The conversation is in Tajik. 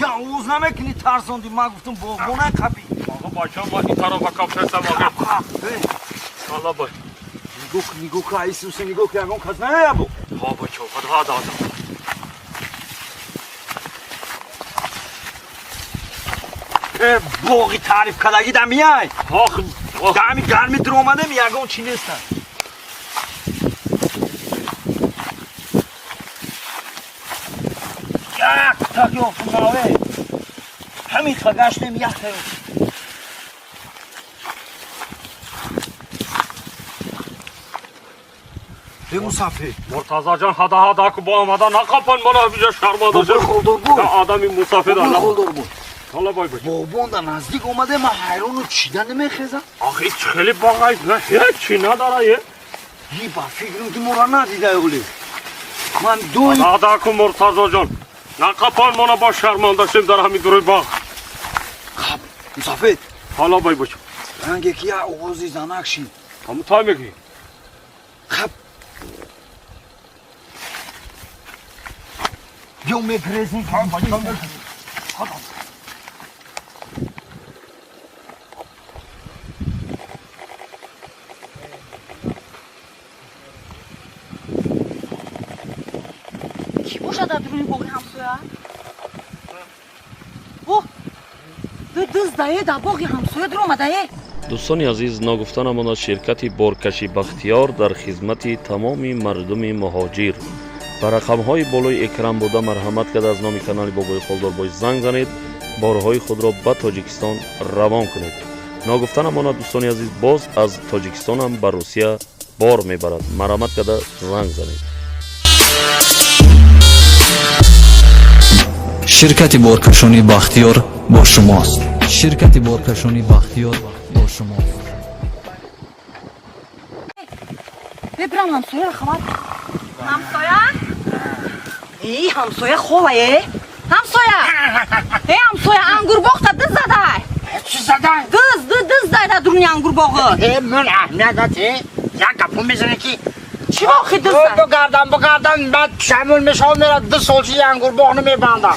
Я овоз намекунӣ, тарсондӣ. Ман гуфтам, боғбона қапӣ. Ага, бача, ма ин тарафа кафтесам, ага. Ҳала бай. Нигоҳ, нигоҳ ка, Исуса, нигоҳ ка, ягон кас наябо. Ҳа, бача, ҳада, ҳада, ҳада. Э, боғи таъриф кардагӣ да мияй. Ох, ох. Дами гарми дуромадем, ягон чӣ нестан. Як так ёфтум, наве. Ҳамин ха гаштем, якта ёфтум. Э, мусафир. Муртазаҷон, ҳада, ҳада ку, бо омада нақапан мана, биҷа шарманда. Бобои холдор буд. Одами мусафир. Бобои холдор буд. Ҳала бай, бача. Боғбон да наздик омаде, ман ҳайрону чида намехезам. Охи, хеле бағай, на ҳеч чи надара, е. И ба фикрам, ки моро надида оле. Ман дуй. Ҳада ку, Муртазоҷон. Нақапан мана, бо шарманда шем дар ҳамин дуруи бағ. Хаб, мусафир. Ҳала бай, бача. Ранге ки як овози занак шид. Ҳамун тай мегӣ. Хаб. Биё, мегрезем. Бача. Кӣ бошад дар дуруни боғи ҳамсоя? О, ду дуздае дар боғи ҳамсоя дуромадае. Дӯстони азиз, ногуфта намонад, ширкати боркаши Бахтиёр дар хизмати тамоми мардуми муҳоҷир. Ба рақамҳои болои экран буда марҳамат карда, аз номи канали Бобои Холдорбой занг занед, борҳои худро ба Тоҷикистон равон кунед. Ногуфта намонад, дӯстони азиз, боз аз Тоҷикистонам ба Русия бор мебарад. Марҳамат карда занг занед. Ширкати боркашонии Бахтиёр бо шумост. Ширкати боркашонии Бахтиёр бо шумост. Бибирам, ҳамсояро хабар. Ҳамсоя, эй, ҳамсоя, ховае, ҳамсоя, эй, ҳамсоя, ангурбоғта дыз задай. Чӣ задай? Дыз, дыз дай дар дуруни ангурбоғи. Э, ман аҳамият дати, як гапо мезанӣ ки. Чӣ боқи дыз зад? Бигардам, бигардам, баъд пушаймон мешавам, мера 2 сол чи ангурбоғ намебандам.